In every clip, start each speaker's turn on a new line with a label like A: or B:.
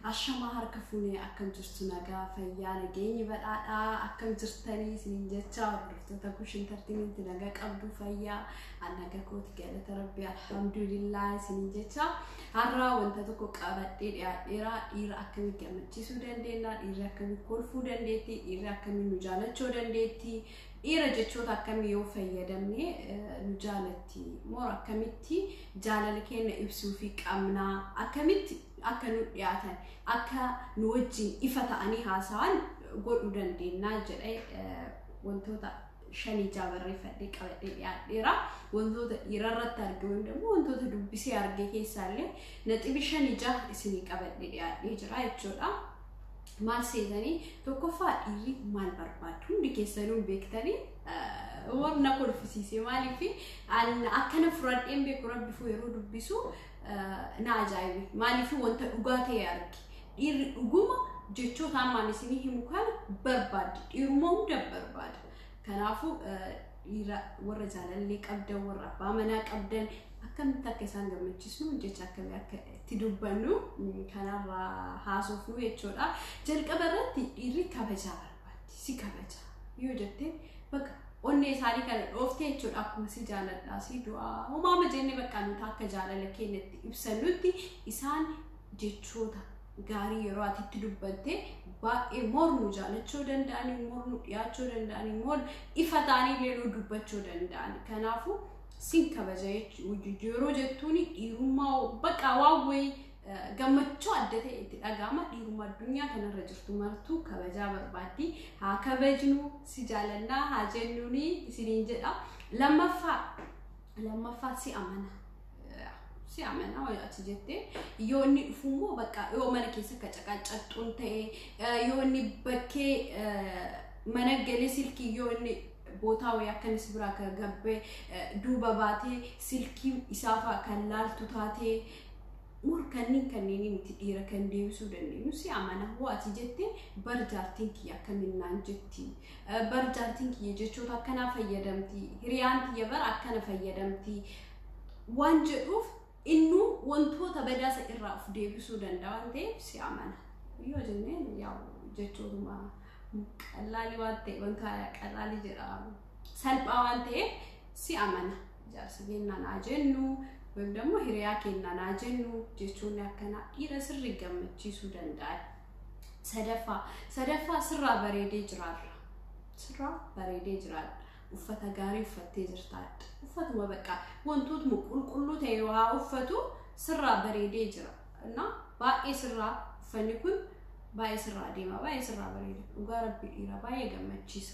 A: Ashamaa, harka fuunee, akkam jirtu? Nagaa, fayyaa, nageenyi badhaadhaa, akkam jirtanii isiniin jecha. Hordoftoota Kush Entertainment, nagaa qabdu, fayyaa? Nagaa kooti, galata Rabbi, alhamdulillah isiniin jecha. Har'a wanta tokko qabadhee dhiyaadheera. Dhiira akkamitti gammachiisuu dandeenya? Dhiirri akkamitti kolfuu dandeetti? Dhiirri akkamitti nu jaalachuu dandeetti? Dhiira jechoota akkamii yoo fayyadamne nu jaalatti? More akkamitti jaalala keenya ibsuu fi qabnaa? Akkamitti akka nu dhiyaatan, akka nu wajjin ifa ta'anii haasa'an godhuu dandeenya jedhee wantoota shanii ja'a barreeffadhee qabadhee dhiyaadheera. Wantoota dhiirarratti arge immoo wantoota dubbisee arge keessaallee naxibi shanii ja'a isinii qabadhee dhiyaadhee jira jechuudha. Maal seetanii? Tokkoffaa, dhiirri maal barbaadu? Hundi keessanuu beektanii, warra kolfisiise. Maaliif akkana fudhadheen beeku? Rabbifuu yeroo dubbisu na ajaa'ibe. Maaliif? Wanta dhugaa ta'e arge. Dhiirri dhuguma jechoota ammaan isinii himu kana barbaaddi. Dhiiruma hunda barbaada. Kanaafuu dhiira warra jaalallee qabdan, warra abbaa manaa qabdan, akkamitti akka isaan gammachiisnu, jecha akkamii akka itti dubbannu kanarraa haasofnu jechuudha. Jalqaba irratti dhiirri kabajaa barbaaddi. Si kabaja yoo jettee, bakka onnee isaanii kana dhooftee jechuudha. Akkuma si jaaladhaa, si du'aa, homaama jennee, bakka nuti akka jaalala keenyatti ibsannutti isaan jechoota gaarii yeroo ati itti dubbatte baay'ee more nu jaalachuu danda'anii, more nu dhiyaachuu danda'anii, more ifa ta'anii illee nu dubbachuu danda'ani. Kanaafuu sin kabaja yeroo jettuuni dhiirummaa bakka waan wayii gammachuu adda ta'e itti dhaga'ama. Dhiirummaa addunyaa kanarra jirtu martuu kabajaa barbaaddi. Haa kabajnu, si jaalannaa haa jennuuni isiniin jedha. Lammaffaa, si amana. Si amana ati jettee yoo inni dhufu immoo, bakka yoo mana keessa akka caqacaxxuun ta'e, yoo inni bakkee mana galee silkii, yoo inni bootaa wayii akkanis biraa kan gabbee duuba baatee silkii isaa fa'aa kan laaltu taatee, more kanneen miti dhiira kan deebisuu dandeenyu. Si amana hoo ati jettee, bar jaartiin kiyya akkaminnaan jetti, bar jaartiin kiyya jechoota akkanaa fayyadamti, hiriyaan kiyya bar akkana fayyadamti waan jedhuuf, innuu wantoota badaasa irraa of deebisuu danda'a waan ta'eef, si amana yoo jenneen, yaa'u jechootuma qallaalii waan ta'e, wanta qallaalii jedhamu salphaa waan ta'eef, si amana jaarsa kennaa naa jennu ወይም ደግሞ hiriyaa kennaa naa jennu, jechoonni akkanaa dhiira sirrii gammachiisuu danda'an. Sadaffaa, sirraa bareedee jiraarra. Sirraa bareedee jiraadha. Uffata gaarii uffattee jirtaadha. Uffatuma bakka wantootuma qulqulluu ta'e haa uffatu, sirraa bareedee jira. Baay'ee sirraa uffanni kun baay'ee sirraa deema, baay'ee sirraa bareeda. Dhugaa Rabbi dhiira baay'ee gammachiisa.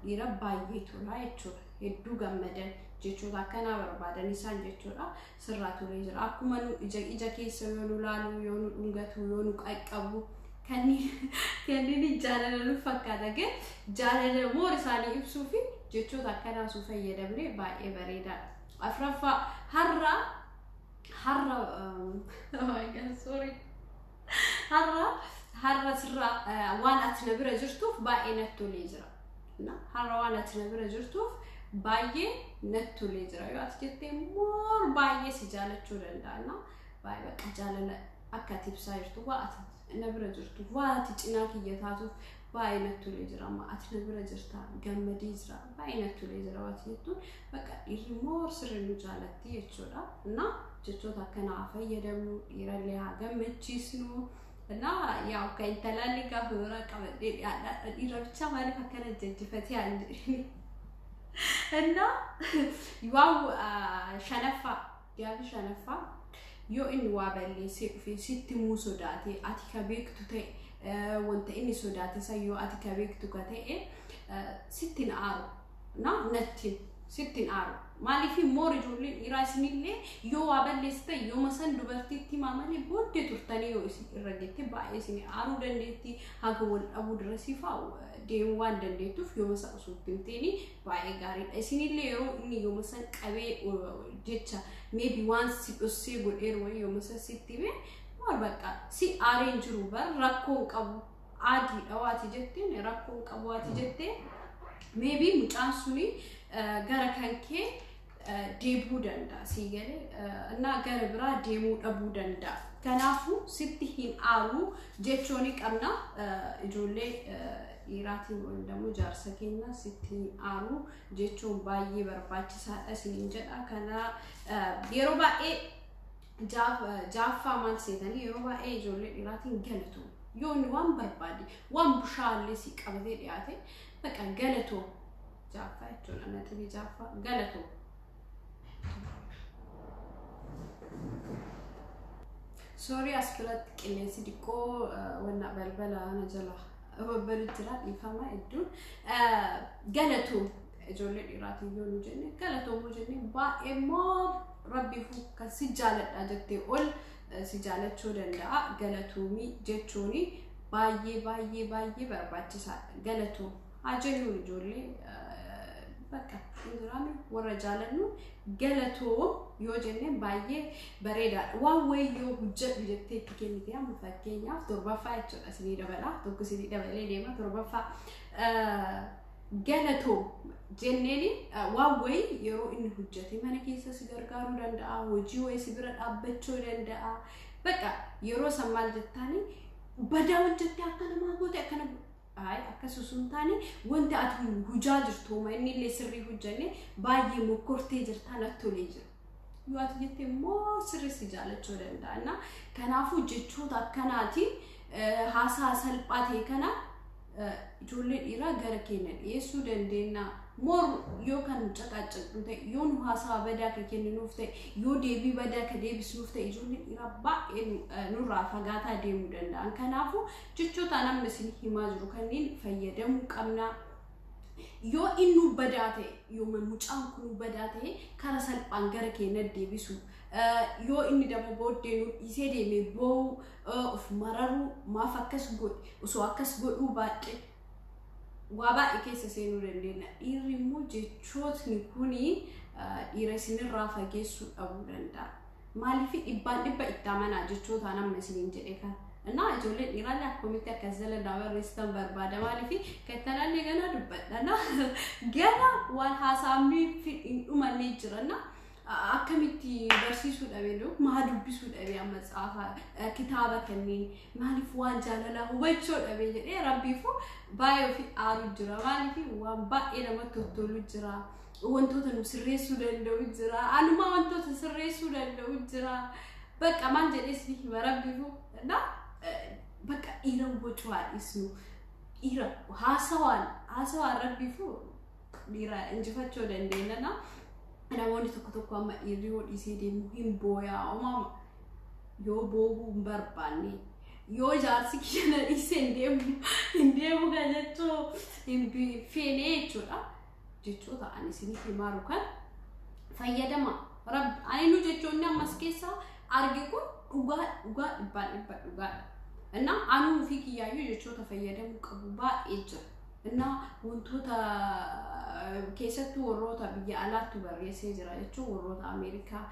A: Dhiira baay'ee tola jechuudha. Hedduu gammadan, jechoota akkanaa barbaadan isaan jechuudha. Sirraa tolee jira. Akkuma nu ija ija keessa yoo nu laalu, yoo nu dhungatu, yoo nu qaqqabu, kanneen jaalala nu fakkaata. Gee jaalala more isaanii ibsuu fi jechoota akkanaa osoo fayyadamne baay'ee bareedaadha. Afuraffaa, har'a, oh my God, sorry, har'a sirraa waan ati na bira jirtuuf baay'ee natti tolee jira. Har'a waan ati na bira jirtuuf baay'ee natti tolee jira yoo ati jettee, more baay'ee si jaalachuu danda'a. Baay'ee bakka jaalala akka ati ibsaa jirtu, waa ati na bira jirtuuf, waa ati cinaa kiyya taatuuf baay'ee natti tolee jira. Amma ati na bira jirta, gammadee jira, baay'ee natti tolee jira waati jettuun, bakka dhiirri more sirri nu jaalatti jechuudha. Na jechoota akkanaa haa fayyadamnu, dhiirallee haa gammachiisnu. እና ያው kan intalaallee gaafa biraa qabadhee dhiyaadha. Dhiira bichaa maaliif akkana jajjifatee aan jedhini. እና waaw, shanaffaa, gaafi shanaffaa, yoo inni waa balleessee dhufee sitti himuu sodaate, ati ka beektu ta'e, wanta inni sodaate san yoo ati ka beektu ka ta'e, sitti hin aaru na natti sitti hin aaru. Maaliif? More ijoolleen dhiiraa isinillee yoo waa balleessitan yooma san dubartiitti himaa malee, booddee turtanii yoo isin irra geette baay'ee isin aaruu dandeetti. Haga wal dhabuu dirasii fa'aa deemuu waan dandeettuuf, yooma san osoo itti himteeni baay'ee gaariidha. Isinillee yeroo inni yooma san qabee jecha maybe waan si dhossee godheeru wayii yooma san sitti hime, maal bakka si aareen jiru, bar rakkoo hin qabu, aadiidha waati jetteen, rakkoo hin qabu waati jettee, maybe mucaan suni gara kan kee deebuu danda'a sii galee innaa gara biraa deemuu dhabuu danda'a. Kanaafuu sitti hin aaru jechuun qabna ijoollee dhiiraatiin wayii jaarsa keenya sitti hin aaru jechuun baay'ee barbaachisaadha isiniin jedha. Kana yeroo baay'ee jaaffaa maal seetanii yeroo baay'ee ijoollee dhiiraatiin galatu. Yoo inni waan barbaade waan bushaallee si qabatee dhiyaate baqa galatoo jaaffaa jechuudha naxabii jaaffaa galatoo. Soorii as biratti qilleensi xiqqoo wanna balbala na jala babbalu jira dhiifama hedduun galatoo ijoollee dhiiraatiin yoo nu jenne galatoo moo jenne baay'ee immoo rabbiifuu kan si jaaladha jettee ol si jaalachuu danda'a galatoomii jechuun baay'ee baay'ee baay'ee barbaachisaadha galatoo haa jennuun ijoollee bakka hin jiraame warra jaalannu galatoo yoo jenne baay'ee bareedaadha. Waan wayii yoo hojjedhu jettee itti kennite amma fakkeenyaaf torbaffaa jechuudha isinii dabala tokko isinii dabalee deema torbaffaa galatoo jenneeni waan wayii yeroo inni hojjete mana keessa si gargaaruu danda'a hojii wayii si bira dhaabbachuu danda'a bakka yeroo san maal jettaani badaa hojjette akka namaa goote akkana ay akkas osoo hin taane wanti ati hojaa jirtu hooma inni illee sirrii hojjenne baay'ee mokkortee jirtaa natti tolee jira. Yoo ati jette immoo sirrii si jaalachuu danda'a. Kanaafuu jechoota akkanaatiin haasaa salphaa ta'e kana ijoollee dhiiraa gara keenya dhiyeessuu dandeenya. Moor yoo kan caqaacaqnu ta'e yoo nu haasaa badaa ka kenninuuf ta'e yoo deebii badaa ka deebisnuuf ta'e ijoollee dhiiraa baay'ee nurraa fagaataa deemuu danda'an. Kanaafuu jechoota namni isin himaa jiru kanneen fayyadamuu qabna. Yoo inni badaa ta'e yoo mucaan kun badaa ta'e karaa salphaan gara keenya deebisu yoo inni dama booddee nu dhiisee deemee boo'u of mararuu maaf akkas godhe osoo akkas godhuu baadhe waa baay'ee keessa seenuu dandeenya. Dhiirri immoo jechootni kuni dhiira isinirraa fageessuu dhabuu danda'a. Maaliif dhibbaan dhibba itti amanaa jechoota nama isiniin jedhe kana. እና ijoollee dhiiraallee akkamitti akkas jala naa barreessitan barbaada maaliif kattanaallee gana dubbadhana gana waan haasa'amni hin dhumanne jiranna akkamitti barsiisuu dhabe maa dubbisuu dhabe amma tsaafa kitaaba kanneen maaliif waan jaalalaa hubachuu dhabe jedhee rabbiifu baay'ee ofi aaru jira maaliif waan baay'ee namatti tottolu jira wantoota nu sirreessuu danda'u jira anumaa wantoota sirreessuu danda'u jira bakka maal jedhee isin hima rabbiifu na bakka dhiira hubachuu haa dhiisnu dhiira haasawaan rabbiifu dhiira injifachuu dandeenya na namoonni tokko tokko amma dhiirri yoo dhiisee deemu hin booyaa uumama yoo boohuu hin barbaanne yoo jaarsi kiyya na dhiisee hin deemu kan jechuu hin feene jechuudha jechoota ani isiniif himaaru kan fayyadama rabbi ani nu jechoonni ammas keessa arge kun dhugaa dhugaa dhibbaan dhibba dhugaadha. እና anuu fi kiyyaayyuu jechoota fayyadamuu qabu baay'ee jira. እና wantoota keessattuu warroota biyya alaatti barreessee jira jechuun warroota Ameerikaa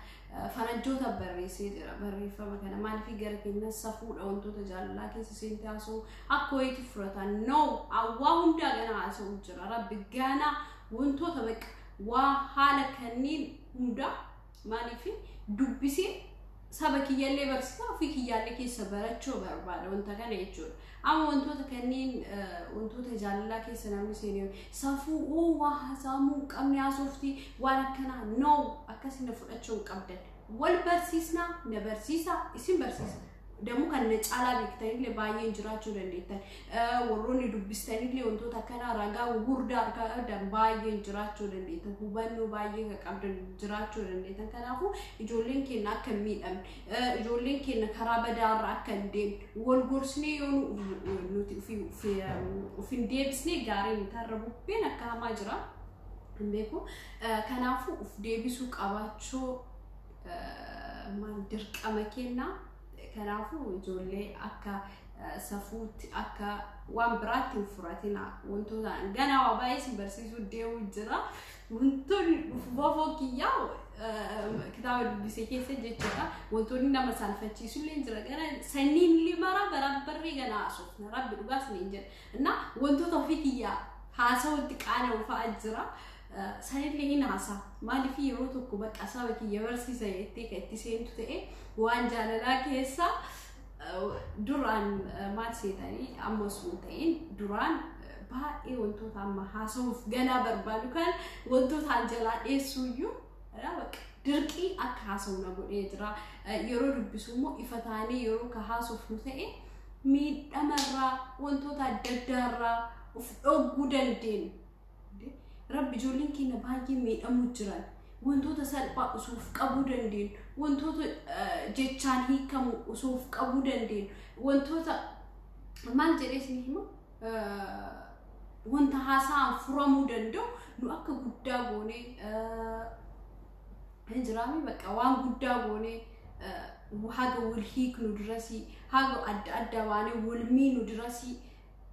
A: faranjoota barreessee jira barreeffama kana maaliif gara keenya safuudha wantoota jaalalaa keessa seente haasa'u akka wayiitti fudhatan no awwaa hundaa gana haasa'u jira rabbi gana wantoota bakka waa haala kanneen hundaa maaliif dubbisee saba kiyyaallee barsiisaa ofii kiyyaallee keessa barachuu barbaada wanta kana jechuudha. Amma wantoota kanneen wantoota jaalalaa keessa namni seenee safuu waa haasa'amuu hin qabne haasofti waan akkanaa no akkasii na fudhachuu hin qabdan. Wal barsiisnaa na barsiisaa isin barsiisa. Damuu kan na caalaa beektanillee baay'een jiraachuu dandeettan. Warroonni dubbistanillee wantoota akkanaa ragaa gurguddaa harkaa qabdan baay'een jiraachuu dandeettan. Hubannoo baay'ee kan qabdan jiraachuu dandeettan. Kanaafuu ijoolleen keenya akka hin miidhamne, ijoolleen keenya karaa badaarra akka hin deemne, wal gorsinee yoo nuti of hin deebisne gaarii miti har'a bubbeen akka hamaa jira. Hin beeku. Kanaafuu of deebisuu qabaachuu maal dirqama kennaa. Kanaafuu ijoollee akka safuutti akka waan biraatti hin fudhatina wantoota ganaa waa baay'ee isin barsiisuu deemu jira. Wantoonni dhufu kiyyaa kitaaba dubbisee keessa jechuudha. Wantoonni nama saalfachiisu illee jira. Gana sanniin illee mara barabbarree gana haasofna. Rabbi dhugaas ni jedha. Inna wantoota ofii kiyyaa haasawutti qaana'u fa'aa jira. Sanillee hin haasaa. Maaliif yeroo tokko bakka saba kiyya barsiisa jettee kan itti seentu ta'e waan jaalalaa keessa duraan maal seetanii amma osoo hin ta'in duraan baay'ee wantoota amma haasa'uuf ganaa barbaadu kan wantoota an jalaa dheessuuyyuu dirqii akka haasa'u na godhee jira. Yeroo dubbisu immoo ifa taanee yeroo ka haasofnu ta'e miidhamarraa wantoota adda addaarraa of dhogguu dandeenya. Rabbi ijoolleen keenya baay'ee miidhamuu jiran wantoota salphaa osoo of qabuu dandeenyu, wantoota jechaan hiikamu osoo of qabuu dandeenyu, wantoota maal jedhee isin hima, wanta haasa'an furamuu danda'u nu akka guddaa goonee hin jiraame, bakka waan guddaa goonee haga wal hiiknu durasii, haga adda adda baanee wal miinu durasii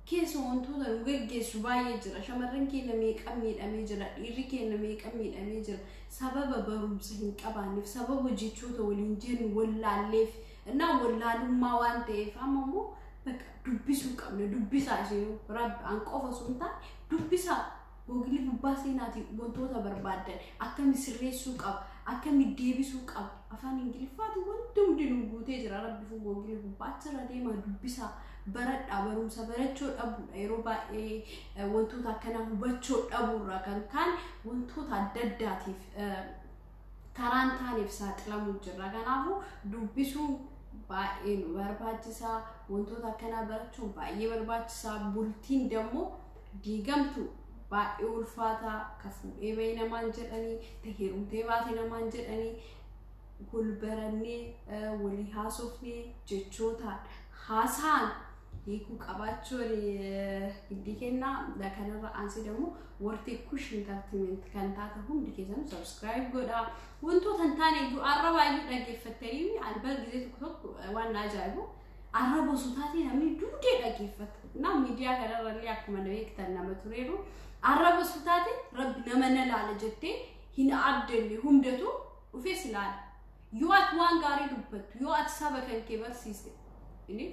A: keessa wantoota nu geggeessu baay'ee jira. Shamarran keenya meeqa miidhamee jira, dhiirri keenya meeqa miidhamee jira. Sababa barumsa hin qabaanneef, sababa jechoota waliin jennu wallaalleef, innaa wallaalummaa waan ta'eef amma immoo bakka dubbisuu qabna. Dubbisaa ishee rabbi an qofa osoo hin taane dubbisaa. Googilii gubbaa seenaatiin wantoota barbaaddan akkami sirreessuu qaba, akkami deebisuu qaba. Afaan Ingiliffaati wanti hundinuu guutee jira. Rabbi fu googilii gubbaa achirra deemaa dubbisaa, baradhaa. Barumsa barachuu dhabuudha yeroo baay'ee wantoota akkanaa hubachuu dhabuurraa kan kaan wantoota adda addaatiif karaan taaneef saaxilamuu jirra. Kanaafuu dubbisuun baay'ee nu barbaachisaa, wantoota akkanaa barachuun baay'ee barbaachisaa. Bultiin dammoo diigamtu baay'ee ulfaataa, ka fuudhee bahee namaan jedhanii, ta heerumtee baate namaan jedhanii, wal barannee walii haasofnee jechootaan haasaan hiikuu qabaachuun giddii kennaa. Kanarra aansee ደግሞ warti Kush Entertainment kan taata hundi keessanuu subscribe godhaa. Wantoota hin taane iyyuu arraba iyyuu dhaggeeffattanii albar gizee tokko tokko waan na ajaa'ibu arraba osoo taatee namni duudee dhaggeeffata. Na miidiyaa kanarra illee akkuma na beektan nama tureeru arraba osoo taate rabbi nama na laala jettee hin abdanne hundatu dhufee si laala. Yoo ati waan gaarii dubbattu, yoo ati saba kan kee barsiiste,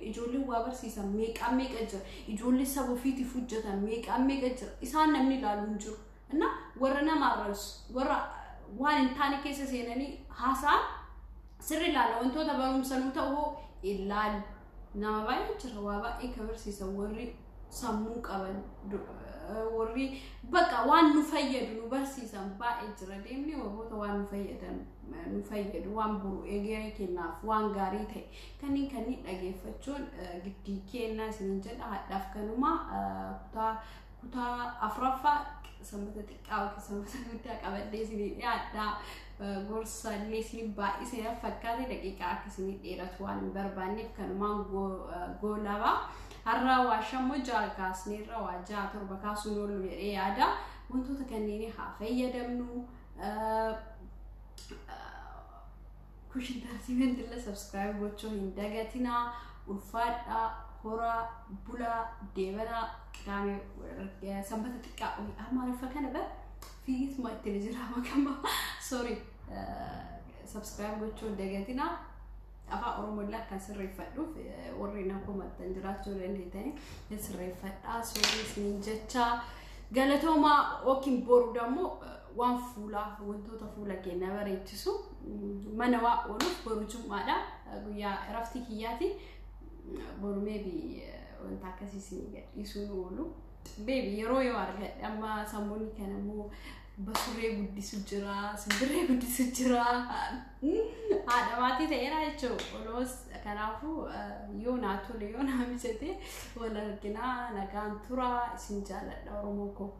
A: ijoolleen waa barsiisan meeqaan meeqa jira, ijoollee saba ofiitiif hojjetan meeqaan meeqa jira, isaan namni ilaalu hin jiru. Inna warra nama arrabsu, warra waan hin taane keessa seenanii haasa'an sirri ilaala. Wantoota barumsa nu ta'u ilaalu. Nama baay'ee jira waa baay'ee ka barsiisan, warri sammuu qaban, warri bakka waan nu fayyadu nu barsiisan baay'ee jira. Deemnee warroota waan nu fayyadan nu fayyadu, waan boru egeree kennaaf waan gaarii ta'e kanneen dhageeffachuun giddii kennaa isiniin jedha. Hadhaaf kanuma kutaa afuraffaa sanbata xiqqaa yookiin sanbata guddaa qabadhee isinii dhiyaadha. Gorsallee isinii baay'isee fakkaate daqiiqaa akka isinii dheeratu waan hin barbaanneef kanumaan goolabaa. Har'a waa shammoo 6 kaasneerra, waa 6 7 kaasuun oolu jedhee yaada. Wantoota kanneen haa fayyadamnu. Kush Entertainment illee subscribe gochuu hin dagatinaa. Ulfaadhaa, horaa, bulaa, deebanaa, qidaamee sanbata xiqqaa amaariffa kana bara fiigituma ittiin jira makama. Sorry, subscribe gochuu hin dagatinaa. Afaan Oromoo illee akkan sirreeffadhuuf warri na komattan jiraachuu dandeettanii sirreeffadhaa. Sorry isiniin jecha, galatoomaa. Yookiin boru dammoo waan fuulaa, wantoota fuula keenya bareechisu mana waa ooluuf boru jummaadha, guyyaa raftii kiyyaati. Boru maybe wanta akkasii isinii gadhiisuun oolu. Maybe yeroo yoo argadhe. Amma sammuun kana immoo basurree guddisu jira, simbirree guddisu jira. Haadha maatii ta'eera jechuudha. Oloos kanaafuu yoo naa tole, yoo naa mijate wal arginaa. Nagaan tura, isin jaalladha Oromoo koo.